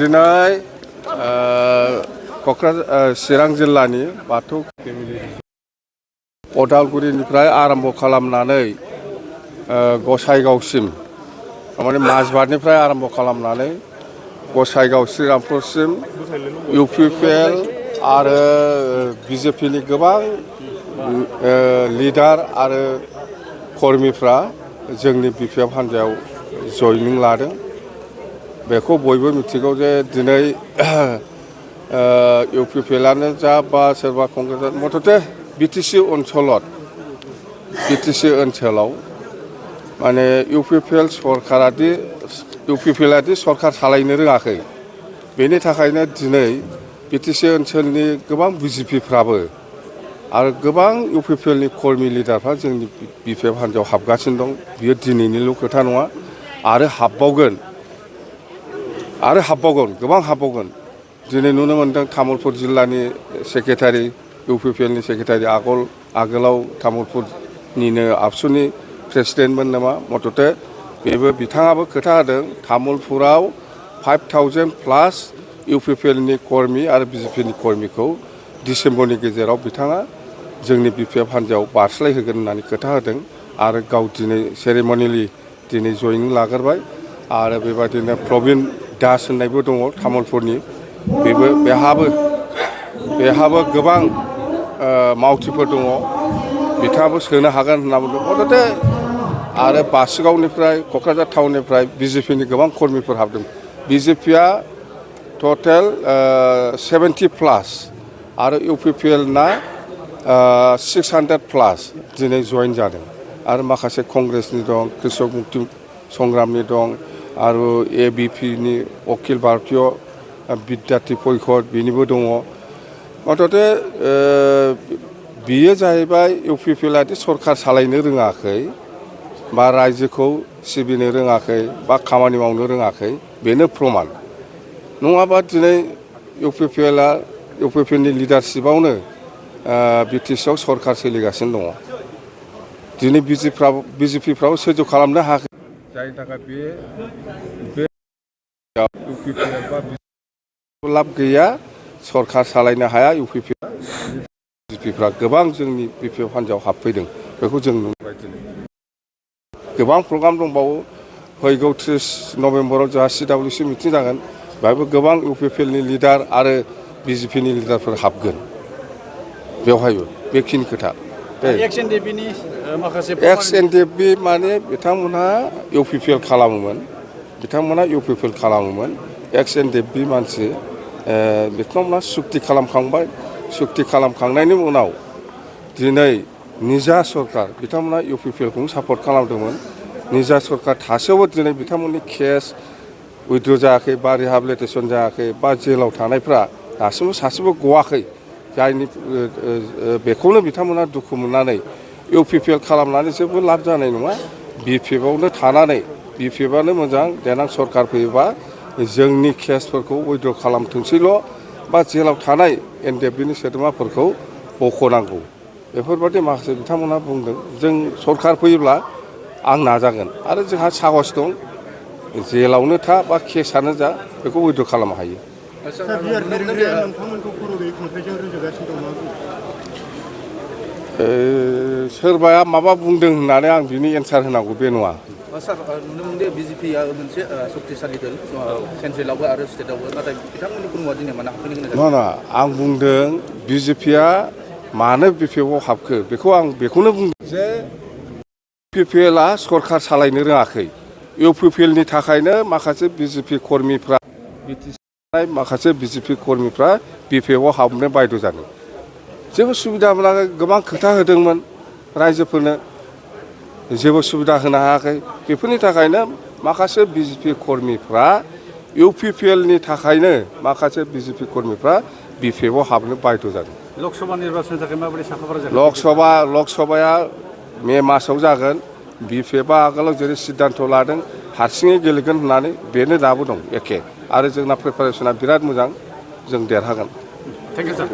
दिनै क'क्राझार चिरां जिल्लानि बाथौ अदालगुरिनिफ्राय आरम्भ खालामनानै गसाइगावसिम माने माजबाटनिफ्राय आरम्भ खालामनानै गसाइगाव श्रीरामपुरसिम इउपिपिएल आरो बिजेपिनि गोबां लिडार आरो कर्मिफ्रा जोंनि बिपिएफ हान्जायाव जयनिं लादों। बेखौ बयबो मिथिगौ जे दिनै इउपिपिएलआनो जा बा सोरबा कंग्रेस मथथे बिटिसि ओनसोलाव माने इउपिपिएलआदि सरकार सालायनो रोङाखै। बेनि थाखायनो दिनै बिटिसि ओनसोलनि गोबां बिजेपिफ्राबो आरो गोबां इउपिपिएलनि कर्मि लिडारफ्रा जोंनि बिपिएफ हान्जायाव हाबगासिनो दं। बियो दिनैनिल' खोथा नङा, आरो हाबबावगोन गोबां हाबबावगोन। दिनै नुनो मोन्दों तामुलपुर जिल्लानि सेक्रेटारि इउपिपिएलनि सेक्रेटारि आगोलाव तामुलपुरनिनो आबसुनि प्रेसिडेन्टमोन नामा मथथे बिथाङाबो खोथा होदों तामुलपुराव 5000+ इउपिपिएलनि कर्मि आरो बिजेपिनि कर्मिखौ डिसेम्बरनि गेजेराव बिथाङा जोंनि बिपिएफ हान्जायाव बारस्लायहोगोन होननानै खोथा होदों। आरो गाव दिनै सेरेमनिलि दिनै जयनिं लाग्रोबाय। आरो बेबादिनो प्रबिन दास होननायबो दङ तामुलपुरनि, बेहाबो गोबां मावथिफोर दङ, बिथाङाबो सोनो हागोन होनना बुंदों मथथे। आरो बासुगावनिफ्राय क'क्राझार टाउननिफ्राय बिजेपिनि गोबां कर्मिफोर हाबदों। बिजेपिया टटेल 70+ आरो इउपिपिएलना 600+ दिनै जयेन जादों। आरो माखासे कंग्रेसनि दं, कृषक मुक्ति संग्रामनि दं, आरो एबिपिनि अखिल भारतीय बिद्यार्थी परिषद बिनिबो दङ। मथथे बियो जाहैबाय इउपिपिएलआदि सरकार सालायनो रोङाखै बा रायजोखौ सिबिनो रोङाखै बा खामानि मावनो रोङाखै, बेनो प्रमान। नङाबा दिनै इउपिपिएलनि लिडारशिपआवनो बिटिसिआव सरकार सोलिगासिनो दङ। दिनै बिजेपिफ्राबो सैज्य खालामनो हायाखै, जायनि थाखाय बे इउपिपिएल बा लाब गैया, सरकार सालायनो हाया। बिजेपिफ्रा गोबां जोंनि बिपिएफ हान्जायाव हाबफैदों, बेखौ जों नुबाय। दिनै गोबां प्रग्राम दंबावो। फैगौ 30 नभेम्बराव जोंहा CWC मिटिं जागोन। बेहायबो गोबां इउपिपिएलनि लिडार आरो बिजेपिनि लिडारफोर हाबगोन। बेवहायबो बेखिनि खोथा। एक्स एनडिएफबि माने बिथांमोनहा इउपिपिएल खालामोमोन। एक्स एनडिएफबि मानसि बिथांमोनहा सुक्ति खालामखांबाय। सुक्ति खालामखांनायनि उनाव दिनै निजा सरकार, बिथांमोनहा इउपिपिएलखौनो सापर्ट खालामदोंमोन। निजा सरकार थासेयावबो दिनै बिथांमोननि केस उइद्र' जायाखै बा रिहाबिलिटेसन जायाखै बा जेलाव थानायफ्रा दासिमबो सासेबो गवाखै। जायनि बेखौनो बिथांमोना दुखु मोननानै इउपिपिएल खालामनानै जेबो लाब जानाय नङा। बिपिएफआवनो थानानै बिपिएफआनो मोजां, देनां सरकार फैयोबा जोंनि केसफोरखौ उइद्र' खालामथोंसैल' बा जेलाव थानाय एनडिएफबिनि सोद्रोमाफोरखौ बख'नांगौ, बेफोरबादि माखासे बिथांमोनहा बुंदों। जों सरकार फैयोब्ला आं नाजागोन, आरो जोंहा साहस दं। जेलावनो था बा केसानो जा, बेखौ उइद्र' खालामनो हायो। सोरबाया माबा बुंदों होननानै आं बिनि एन्सार होनांगौ बे नङा। सार, नुनो मोनदों बिजेपिआ मोनसे शक्तिशाली दल सेन्ट्रेलावबो आरो स्टेटआवबो, नाथाय बिथांमोननि खुलुमा दिनै मानो हाबफैनो गोनां जादों? नङा, आं बुंदों बिजेपिआ मानो बिपिएफआव हाबखो, बेखौनो बुंदों जे इउपिपिएलआ सरकार सालायनो रोङाखै। इउपिपिएलनि थाखायनो माखासे बिजेपि कर्मिफ्रा बिपिएफआव हाबनो बायद' जादों। जेबो सुबिदा मोनाखै। गोबां खोथा होदोंमोन रायजोफोरनो, जेबो सुबिदा होनो हायाखै। बेफोरनि थाखायनो माखासे बिजेपि कर्मिफ्रा इउपिपिएलनि थाखायनो माखासे बिजेपि कर्मिफ्रा बिपिएफआव हाबनो बायद' जादों। लकसभा निर्बाचननि थाखाय माबोरै साखाफारा जागोन? लकसभाया मे मासाव जागोन। बिपिएफआ आगोलाव जेरै सिद्धान्त लादों हारसिङै गेलेगोन होननानै, बेनो दाबो दं एखे। आरो जोंना प्रिपारेसना बिराद मोजां, जों देरहागोन। Thank you sir.